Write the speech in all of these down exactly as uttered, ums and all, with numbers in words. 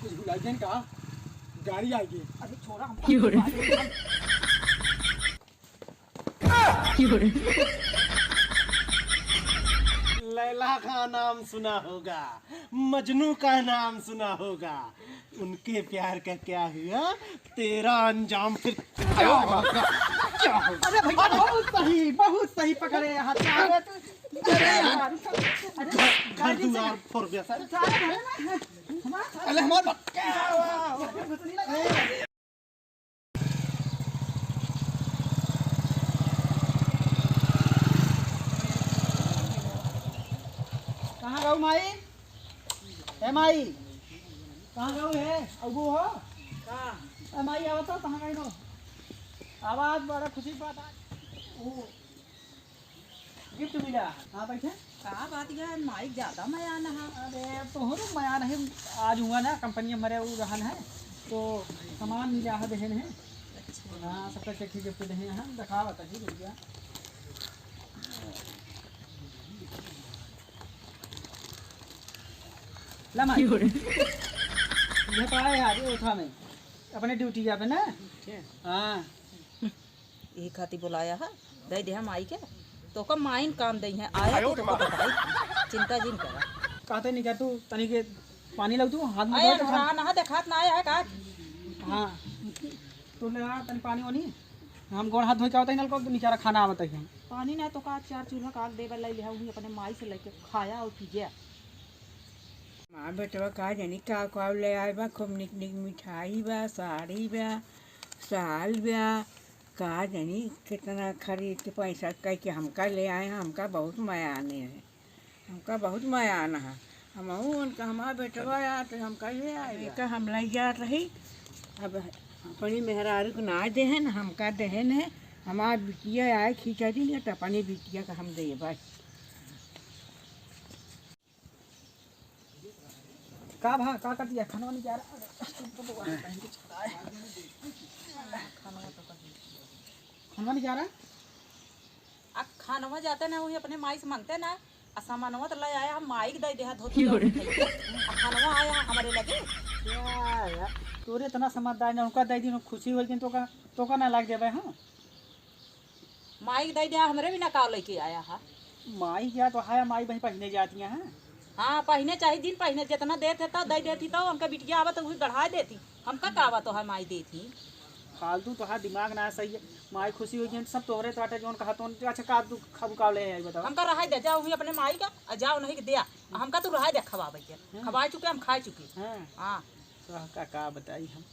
झूला जन का गाड़ी आएगी। अरे छोरा, हम लैला का नाम सुना होगा, मजनू का नाम सुना होगा, उनके प्यार का क्या हुआ, तेरा अंजाम फिर क्या होगा, क्या होगा? अरे भैया, बहुत सही, बहुत सही पकड़े हाथ। अरे यार, अरे, घर दुआर फोड़ दिया सर। अरे हमार कहाँ गऊ माई? ए माई, कहाँ गऊ है? अगू हो? का? ए माई, आवत हो? कहाँ गई हो? आवाज बड़ा खुशी की बात आज। ओ, गिफ्ट मिला। हाँ, बैठे। का बात है, माइक ज्यादा मयान है। अरे, तोहरो मयान है। आज हुआ ना, कंपनी में हमारे वो रहन है, तो सामान मिला है, देहन है। अच्छा। हाँ, सबका चेक गिफ्ट देहन है, हम दिखावा था जी भैया। ला माई। ये तो आए यार, ये उठा में। अपने ड्यूटी पे ना? हाँ। यही खातिर बुलाया है, दे दे हम माई के। तोका माइन काम दे है, आया तो तोका बताई, चिंता जिन करा। कहते नहीं क्या तू तनी के पानी लाऊ तू, हाथ में आया धो के खा। ना, ना देखात ना आया है का? हाँ, तू ले आ तनी पानी वानी, हम गोड़ हाथ धोई के आवत ही, नल को नीचे रखा ना आवत ही हम। पानी ना तो का चार चूल्हा का आग देवे लाई ले, वही अपने माई से लेके खाया और पी गया। माँ बेटवा का जानी का का ले आए बा, खूब निक निक मिठाई बा, साड़ी बा, साल बा, का जानी कितना खरीद के पैसा कह के हमका ले आए हैं, हमका बहुत मयान है, हमका बहुत मयान है। हमहू उनका, हमार बेटवा आया तो हमका ले आए, का हम ले जात रही। अब अपनी मेहरारू को ना देहन, हमका देहन है, हमार बिटिया आए खींचा दी तो अपनी बिटिया का हम दे बस। का भा, का कर दिया? खाना नहीं जा रहा। अरे, तुम तो भगवान कहीं कुछ खाए। खाना तो कर दिया। खाना नहीं जा रहा? आ खानवा जाते ना, वही अपने माई से मांगते ना। आ सामानवा तो ले आया, हम माई के दे दे, धोती और उठाई के। आ खानवा आया हमरे लगे। क्या यार, तोरे इतना समझदार ना, उनका दे दी, खुशी होई, लेकिन तोका, तोका ना लाग देबे, हाँ? माई के दे दिया, हमरे भी ना का लेके आया है। माई क्या तो है, माई वही पहिने जाती हैं। हाँ, पहिने चाहे जिन पहिने, जितना देत है तो दे देती, तो उनका बिटिया आवत तो वही बढ़ा देती। हमका का आवत तो है, माई देती। फालतू तो है, दिमाग ना सही है। माई खुशी हुई है, सब तोहरे तो आटे जोन कहा तो। अच्छा, का तू खाबू का ले आई बताओ? हमका रहाई दे, जाओ वही अपने माई का, आ जाओ नहीं के दिया। हमका तू रहाई दे खवावे के। हाँ। खवा चुके, हम खा चुके। हाँ। हाँ। तो का, का बताई हम?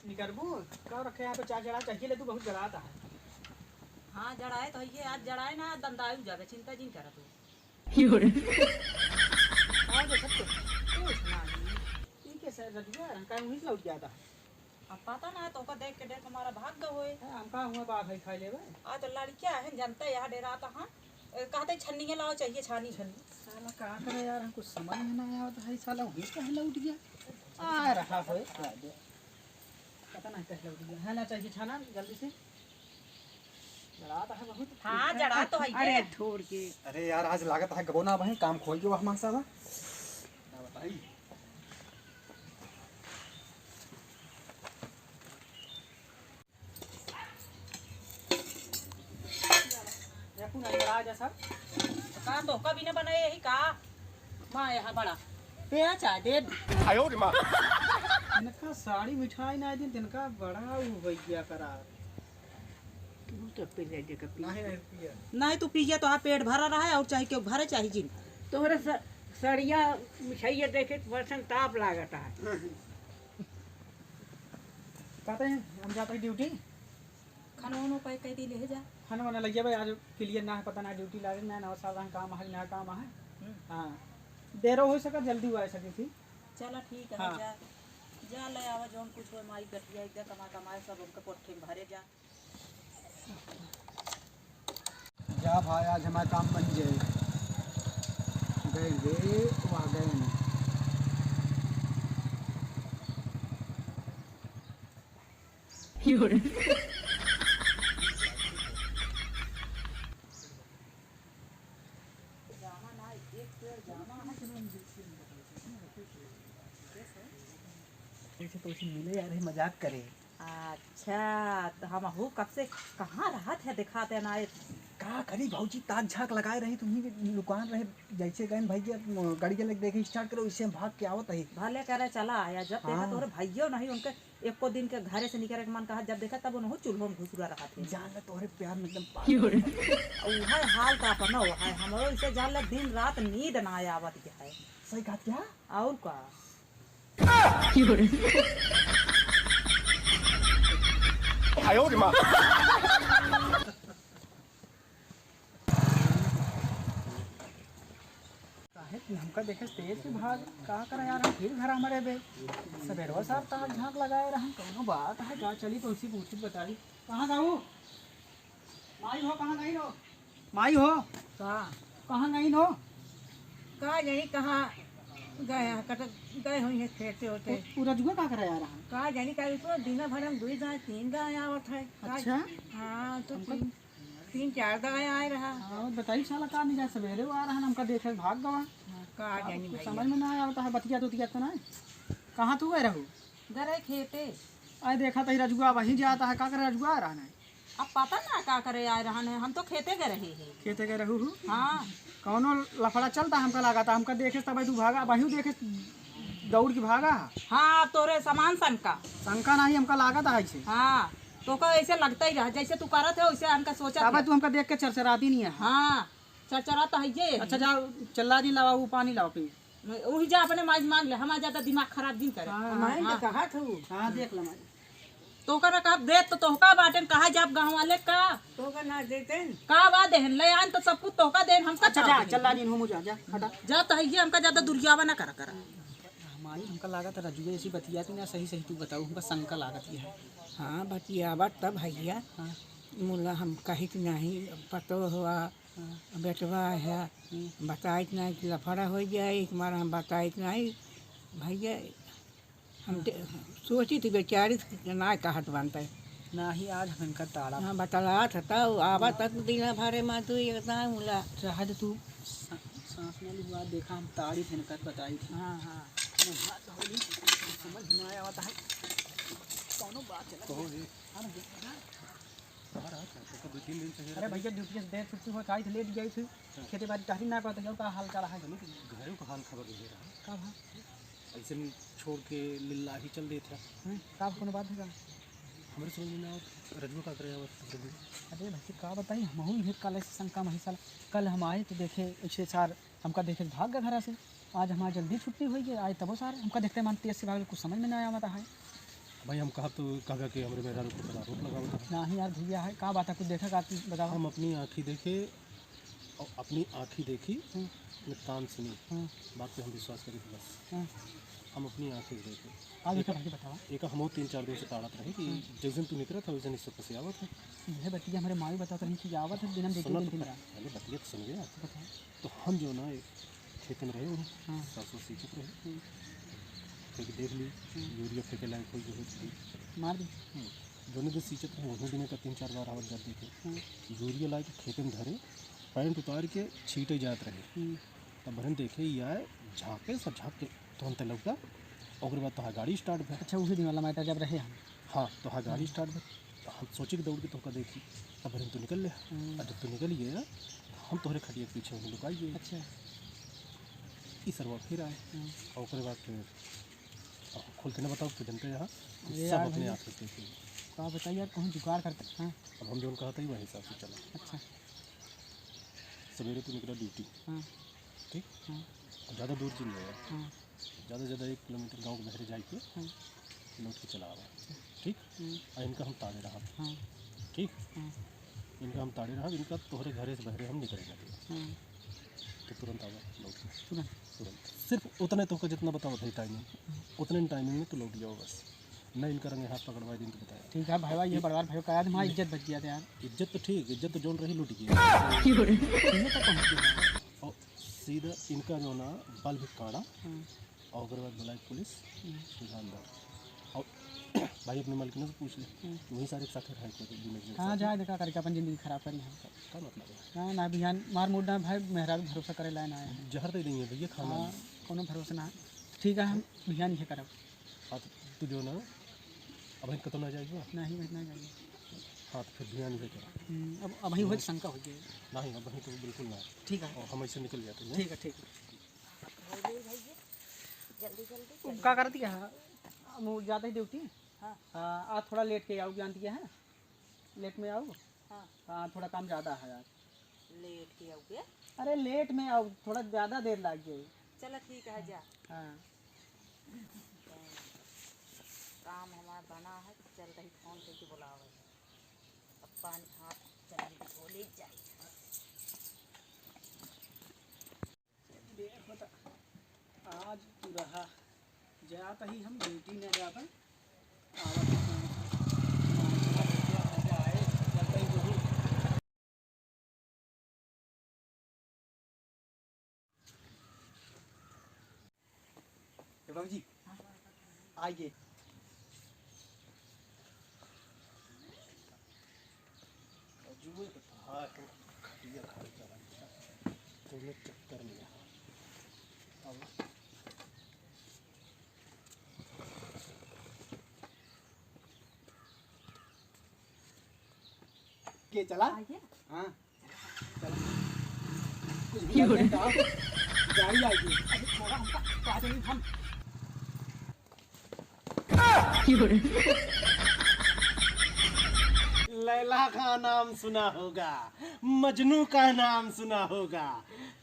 निकरबू? का रखे यहाँ पे चार जड़ा चाहिए ले तू, बहुत जड़ा आता है। हाँ, जड़ाए तो है, आज जड़ाए ना, दंदाई जावे, चिंता जिन करा तू। और देखत तो कुछ ना है। ई के सर रजुआ, काहे वहीं से लौट गया था? अब पता ना है, तोका देख के डर के मारा भाग गए होए। हाँ, हम का हुआ बाघ है खाई लेवे? आ तो लड़किया है, जनता यहाँ डेराता हाँ। ए, कहते छन्नी है, लाओ चाहिए छानी। छन्नी? साला का करे यार, हमको समझ में ना आवत है, साला वहीं कहीं लौट गया। आ रहा होए, आ दे। पता ना कहीं लौट गया। है ना चाहिए छाना, जल्दी से। जड़ात है बहुत। हाँ, जड़ात तो है अरे, ये। छोड़ के। अरे यार, आज लागत है गबो ना बहिन, काम खोल के वहाँ मांसा बा। ना बताई। देखो ना, ये आ जा सब। का तो कभी ना बनाए यही का? माँ, यहाँ बड़ा। तेरा चाय दे। आयो रे माँ। इनका साड़ी मिठाई ना दिन, तिनका बड़ा वो हो गया करा। तू तो पी ले, जेकर पी। नहीं, नहीं पिया। नहीं, तू पिया तो हाँ पेट भरा रहा है और चाहे क्यों भरे चाहे जिन। तोहरे स-, सड़िया मिठाइया देखे तो बरसन ताप लागत है। कहते हैं, हम जाते हैं ड्यूटी। खाना वाना पैक कर दी, ले जा। खाना वाना लगिया भाई, आज क्लियर ना है, पता ना ड्यूटी लागे ना, नवा साल रहन काम है, ना काम है। हम्म। हाँ, देरो हो सका, जल्दी हो आ सके थी। चला ठीक है, हाँ। जा, जा ले आवा जौन कुछ हो, माई गठिया एकदम कमा कमाए सब उनके पोट्ठे में भरे जा। जा भाई, आज हमारा काम बन जाए। गए रे, वहाँ गए। जैसे तो उसे मिले यार, मजाक करे। अच्छा, तो हम हो कब से कहाँ रहत है, दिखाते ना आए। का करी भौजी, ताक झाँक लगाए रही, तुम्ही लुकान रहे, जैसे गए भैया गाड़ी के लग देखे स्टार्ट करो, इसे हम भाग के आवत है। भले करे चला आया, जब देखा हाँ। तोहरे भैयो नहीं, उनके एको दिन के घरे से निकले के मन कहा, जब देखा तब उनहु चूल्हो में घुसुरा रहत है। जान ले तोहरे प्यार में एकदम पागल। उहे हाल तो अपन हो है, हमरो इसे जान ले दिन रात नींद ना आवत है। सही कहत क्या? और का? काहे कि हमका देखे तेज के भाग, का करे यार, हम फिर घर हमारे बे। सबेरवा साहब ताक झाँक लगाए रहन, कौनो बात है का? चली तो उसी पूछी बताई। कहाँ जाऊ? माई हो, कहाँ गई हो? माई हो? का? कहाँ गई हो? का जानी कहाँ गए हैं, कट गए हुई हैं खेते होते। उ, उ रजुआ का करे आ रहा है? का जानी का, इतना दिन भर हम दुई दाएँ, तीन दाएँ आवत है। का अच्छा? हाँ, तो हमका तीन, तीन चार दाएँ आए रहा। हाँ, बताई साला का नहीं जाए, सवेरे वो आ रहा है, हमका देखे भाग गवा। हाँ, का अब जानी कुछ भैया। समझ में ना आवता है, बतिया तो दिया तो ना। कहाँ तू गए रहू? गए खेते। आए देखा तही रजुआ वहीं जाता है, का करे रजुआ आ रहा है? अब पता ना का करे आए रहन है, हम तो खेते गए रहे हैं। खेते गए रहू हु? हाँ। कौनो लफड़ा चलता हमका लागत, हमका देखे तब तू भागा, वहीं देखे दौड़ के भागा। हाँ, अब तोरे समान शंका। शंका नहीं, हमका लागत है ऐसे। हाँ, तोका ऐसे लगता ही रहा, जैसे तू करत है वैसे हमका सोचत तब है। तू हमका देख के चरचराती नहीं है। हाँ, चरचरा तो है ये। अच्छा जाओ, चला दी, लावा वो पानी लाओ पी। वही जा अपने माई से मांग ले, हमार ज्यादा दिमाग खराब दिन करे। हाँ। माई तो हाँ। कहा थू। हाँ, देख ला माई। तोहका ना कब दे, तो तोहका बाटेन कहा जाब गाँव वाले का? तोहका ना देतेन? का बा देहन, ले आन तो सब कुछ तोहका देन, हमका अच्छा, का जा, देन? चल रानी, हमहू जा, जा, हटा। जा तो है ये, हमका ज्यादा दुरियावा ना करा, करा। माई, हमका लागत है रजुए ऐसी बतियाती ना, सही, सही तू बताऊ, हमका शंका लागत ही है। हाँ, बतियावा तब भैया। हाँ। मुला हम कहित नहीं, पतो हुआ, हाँ। बेटवा है, हम्म। बताइत नहीं कि लफड़ा हो जाए, एक बार हम बताइत नहीं, भैया। हम दे-, सोची थी बेचारी से ना कहत बनते। नाही, आज हम इनका ताड़ा। हाँ, बतलात हता, उ आवा तक दिन भरे में तू एकदम उला। चाहे तो तू सा-, सांस में लुआ देखा, हम ताड़ी थे इनका बताई थी। हाँ, हाँ। मैं हाथ धो ली, समझ में आया होता है। कौनो बात चला। कहो जी। हम देख-, हाँ। कहाँ रहा था? तो दो तीन दिन से अरे भैया, ड्यूटी से देर छुट्टी हो, काई थे लेट गई थी। हाँ। खेती बाड़ी टहरी ना करते, और का हाल चाल है? घरों का हाल खबर नहीं रहा। का भा? ऐसे में छोड़ के लिल्ला ही चल देत है। हम्म, का कोनो बात है का? हमरे समझ में ना आवत, रजुआ का करे आवत है, रजुआ। अरे भैया, का बताई, हमहू इहे काले से शंका में ही साला। कल हम आए तो देखे ऐसे सार हमका देखे भाग गए घरा से। आज हमार जल्दी छुट्टी होई गई, आए तबो सार हमका देखते मान तेज से भाग गए, कुछ समझ में ना आवत है। भाई हम कहब तो कहबे कि हमरे मेहरारू के ऊपर आरोप लगावत है। नाही यार भैया है, का बात है, कुछ देखा का, कुछ बतावा। हम अपनी आँखी देखे और अपनी आँखी देखी, हम्म। अपने कान सुनी, हम्म। बात पे हम विश्वास करी बस। हम्म। हम अपनी आँखी देखे। का देखा भाई बतावा। एक हम तीन चार दिन से ताड़त रहे कि हम्म। जैसन तू निकलत है वैसन इससे पसियावत है। यह बतिया हमरे माई बतावत रही कि आवत है दिन हम देखी सुनो दिन तो दिन पह-, रात। पहले बतिया तो सुन गया। बतावा। तो हम जो ना खेत में रहे, वहीं हाँ। सरसों सींचत रहे। हम्म। फेंक देख ली, हम्म। यूरिया फेंके लायक होई जो होई। मार दी। हम्म। जोने दिन सींचत रहे, वही दिन का तीन चार बार आवत जात देखे। हम्म। यूरिया ला के खेत में धरे, पैंट उतार के छीटे जात रहे। हम्म। तब भरन देखे, ये आए, झाँके, सब झाँक के तुरंत लौटा। ओकरे बाद तोहार गाड़ी स्टार्ट भे। अच्छा, उसी दिन वाला मैटर जब रहे हम। हाँ, तोहार गाड़ी हाँ। स्टार्ट भे। हम सोचे कि दौड़ के तोहका देखी, तब भरन तू निकल ले। हम्म। और जब तू निकल गया, हम तोहरे खटिया के पीछे वहीं लुकाई गए। अच्छा। ई सरवा फिर आए। हम्म। और ओकरे बाद फिर अब खोल के ना बताओ, तो जनते यहाँ, अरे सब यार अपने भैया। आँख से देखे। का बताइए यार, कहूँ जुगाड़ करते हैं। अब हम जौन कहते हैं, वही हिसाब से चला। अच्छा। सवेरे तू निकला ड्यूटी। हाँ। ठीक? हाँ। ज़्यादा दूर जिन जाए। हाँ। ज़्यादा से ज़्यादा एक किलोमीटर गाँव के बहरे जाए के हाँ। लौट के चला आवा। अच्छा। ठीक? हम्म। और इनका हम ताड़े रहा। हाँ। ठीक? हाँ। इनका हम ताड़े रहब, इनका तोहरे घरे से बहरे हम निकरे ना देब। हम्म। तो तुरंत आवा, लौट के। तुरंत? तुरंत। सिर्फ उतने तोहका जितना बतावत है timing, उतने timing में तू लौट जाओ बस। न इनका रंगे हाथ पकड़वाए दिन तो बताया। ठीक है भाई, ये बड़वार भाई का यार, हमारी इज्जत बच गया था यार। इज्जत तो ठीक, इज्जत तो जौन रही लूट गई। ये तो पहुंच गया। और सीधा इनका जो ना बल भी काढ़ा, हम्म। और ओकरे बाद बुलाए पुलिस, हम्म। सीधा अंदर। और भाई अपने मालकिन से पूछ ले, हम्म। वहीं सारे के साथ रहे थे, बिना किसी के कहाँ साथ। जाए, देखा करके अपन जिंदगी खराब करी हम। का मतलब है? ना, ना, बिहान मार मुड ना भाई, मेहरारू भरोसा करे लाए ना है। जहर दे देंगे भैया, खाना हाँ, नहीं। कोनो भरोसा ना है। ठीक है, हम बिहान ये करब। हाँ, तो तू जो ना, अब हम कतौ ना जाएगी ना? नहीं, मैं ना जाएगी। हाँ, तो फिर बिहान ये करब। हम्म, अब, अब वहीं हुए तो शंका हो गई। नहीं, अब वहीं तो बिल्कुल ना। ठीक है। और हम ऐसे निकल जाते हैं। ठीक है, ठीक है। जल्दी, जल्दी, जल्दी, जल्दी। का करती है? हम जाते ही ड्यूटी। हाँ। हाँ, आज थोड़ा लेट के आऊ, जानती है ना? लेट में आऊ। हाँ। हाँ, थोड़ा काम ज्यादा है आज। लेट के आऊ के? अरे, लेट में आऊ, थोड़ा ज्यादा देर लाग जाई। चला, ठीक है, जा। हाँ। काम हमार बना है, चल रही फोन करके बुलावे। अब पानी हाथ चल के बोले जाए। देर होता। आज तू रहा। जात ही हम ड्यूटी में जाबे। आवत ही हम। मजा आए, जब तक जरूर। ए बाबूजी, आइए। जुए के तो हाय हो, खटिया खाए चला गया। कोनो चक्कर में रहा। अब के चला? आइए। हाँ, चला। कुछ भी क्यों रे? गाड़ी आएगी। अरे छोड़ा हमका, पाँच मिनट हम। क्यों रे? लैला का नाम सुना होगा, मजनू का नाम सुना होगा,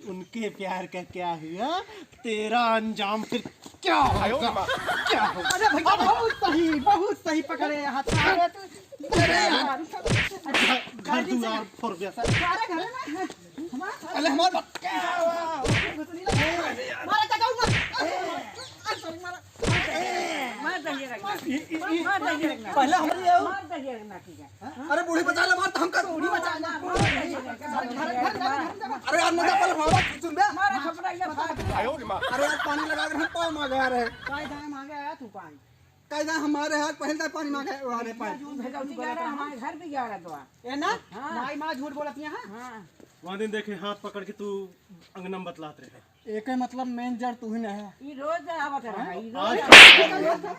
उनके प्यार का क्या हुआ, तेरा अंजाम फिर क्या होगा? क्या होगा? अरे भैया, बहुत सही, बहुत सही पकड़े हाथ। अरे तू, अरे यार, घर दुआर फोड़ दिया सर। सारे घर में हमारा, अरे हमारा क्या हुआ? मारा का जाऊंगा। अरे sorry, मारा। मार दहिए रखना। मार दहिए रखना। पहले हमारे आओ। मार दहिए रखना, ठीक है। अरे बूढ़ी बचा ले, मार तो हमका। बूढ़ी बचा ले। अरे यार, नहीं तो पहले हमारा सुन बे। मारा खपड़ा ये फाड़। अरे यार, पानी लगा के हम पाँव मांगे आ रहे। काय दाएं मांगे आया तू पानी? काय दाएं हमारे हाथ पहले दाएं पानी मांगे आ रहे पानी। जून भेजौती जा रहा, हमारे घर भी जा रहा तो। ए ना? हाँ। माई माँ झूठ बोलत यहाँ। हाँ। वहाँ दिन देखे हाथ पकड़ के तू अंगना में बतलात रहे। एके मतलब main जड़ तू ही ना है। ई रोज आवत रहा, ई रोज आज आवत रहा।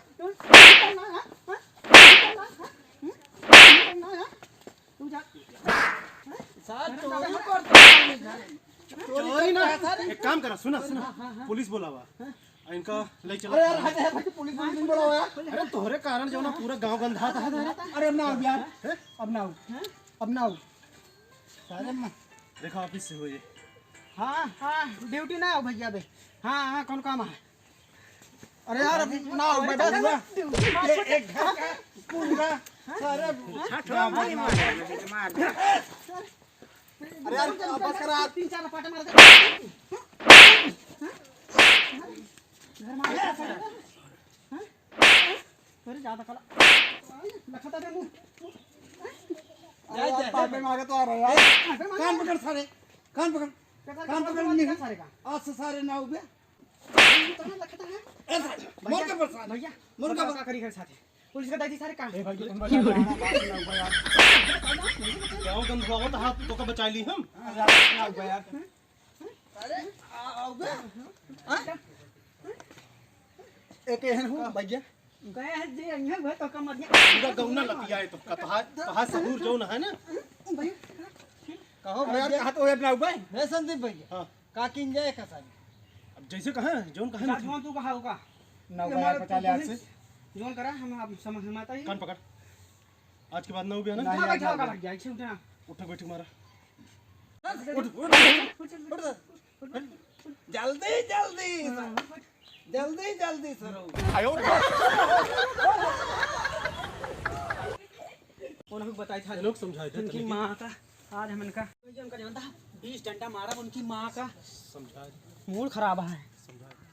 तू जा। सार चोरी करता है। चोरी ना। एक काम करा, सुना, सुना। हाँ, हाँ, हाँ। पुलिस बोलावा। हाँ। आ इनका ले चला। अरे यार, हट, हट, हट, पुलिस, पुलिस नहीं बोलावा यार। अरे तोहरे कारण जो ना पूरा गांव गंधात है। अरे अब ना आओ यार। हैं? अब ना आओ। अब ना आओ। सारे म- देखा, ऑफिस से हो ये। हाँ, हाँ, ड्यूटी ना हो भैया बे। हाँ, हाँ, कौन काम है? अरे यार, अब ना हो, बेटा, पूरा, ड्यूटी ना हो। ये एक घर का पूरा, सारे हाँ? गाँव मार, मार, मार, मार। अरे यार, बस करा। तीन चार पाटे मार दे। घर मार दे। हाँ? अरे, ज्यादा कला। लखता दे मुंह। अरे यार, पापे मांगे तो आ रहा है यार। कान पकड़ सारे, कान पकड़। कान पकड़ नहीं। सारे का। आज से सारे ना हो गया। इतना लखता है। ए सारे, मोर का परेशान। भैया, मोर का बताओ, का करी घर साथे? पुलिस का दादी सारे का? ए भाई, तुम बचा लो, हमारा बात ना हुआ यार। गाँव गंधवावत हाथ तो का बचा ली हम। अरे यार, ना हुआ यार। अरे, आ, आओगे? हाँ? एक एहन हूँ, भैया। गए हैं जे, यहाँ हुआ तो कम दिया। पूरा गौना लतिया है तो का, तोहार, तोहार सहूर जौन है ना। भैया। कहो भैया, भैया। कहा तो है ना भाई? है संदीप भैया। हाँ। का किन जाए का सारी? अब जैसे कहा, जौन कहा जा, ना। जौन तू कहा होगा। ना ये भाई, हमारा पचा ले आज से। जौन करा, हम, हम समझ में आता ही। कान पकड़। आज के बाद ना हो गया ना? नहीं, उठा, बैठा, नहीं। लग जाए, उठा। उठक बैठक मारा। उठ, उठ, उठ, उठ, उठ। जल्दी, जल्दी, जल्दी, जल्दी सरो। आयो रे। उनको बताई था। ये लोग समझाए थे इनकी तनिक। माँ का। आज हम इनका, ये उनका जानता है, बीस डंडा मारा उनकी माँ का। समझा दे। मूड खराब है। समझा दे।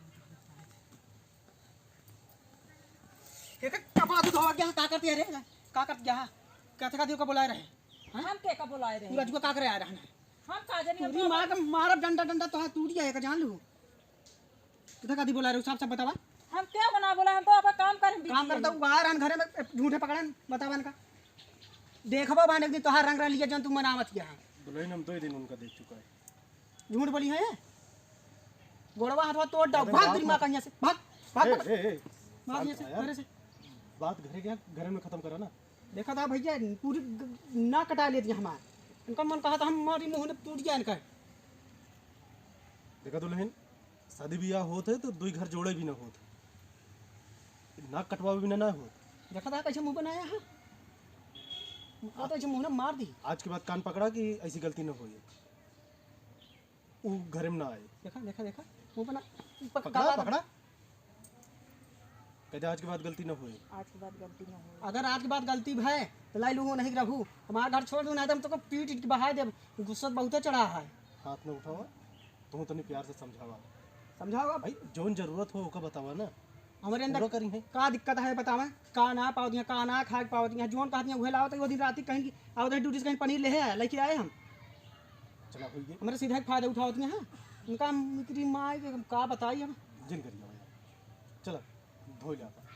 ये का कपड़ा तू धोवा गया, का करती है रे? का करती है? क्या था, का दियो का बुलाए रहे? हाँ? हम के का बुलाए रहे? तू रजुआ का करे आ रहा है? हम का जानी, हम पूरी तो माँ का मारा डंडा, डंडा तो हाथ टूट गया है, का जान लू। किधर का दी बोला रहे हो? साफ साफ बतावा। हम क्या बना बोला, हम तो आपका काम करन काम बिजी करता हैं। हूँ, बाहर आन घरे में झूठे पकड़न, बतावा इनका। देखबो बान एक दिन तोहार रंग रंग लिया जौन तू मनावत यहाँ। दुल्हन हम दो ही दिन उनका देख चुका है। झूठ बोली है ये? गोड़वा हाथवा तोड़ डाओ, अरे भाग बात तेरी माँ मत का यहाँ से, भाग, भाग, ए, भाग। ए, ए, भाग शांत यहाँ से, रह यार। घरे से। बात घरे क्या, घरे में खत्म करा ना। देखा था भैया, पूरी ग-, ना कटा लेती हमार। इनका मन कहा था हमारी मुँह ने टूट गया इनका। देखा दुल्हन, शादी ब्याह होत है तो दुई घर जोड़े भी ना होत, नाक कटवावे बिना ना होत। देखा था कैसे मुँह बनाया है, वो तो ऐसे मुँह ना मार दी। आज के बाद कान पकड़ा कि ऐसी गलती ना होए, ऊ घरे में ना आए। देखा, देखा, देखा, मुँह बना, पक-, पकड़ा, काला पकड़ा। कहते आज के बाद गलती ना होए। आज के बाद गलती ना होए। अगर आज के बाद गलती भय, तो लाई लूँ नहीं रहू, हमारा घर छोड़ दू, नहीं तो हम तोको पीट के बहाय देब। गुस्सा बहुते चढ़ा है। हाथ न उठावा, तू तनी प्यार से समझावा। समझावा। भाई, जौन जरूरत हो, ओका बतावा ना। हमरे अंदर पूरा करी है। का दिक्कत है, बतावा? का ना पावत है, का ना खाए पावत है, जौन कहत है, उहे लावत है। वो दिन राती कहीं की आवत है, ड्यूटी से कहीं पनीर ले आए, लेके आए हम। चला, हो गया। हमरे सीधा एक फायदा उठावत है, हाँ? उनका हम, इनकी माई के हम का बताई हम? जिन करिया यार। चला, धो ले आपा।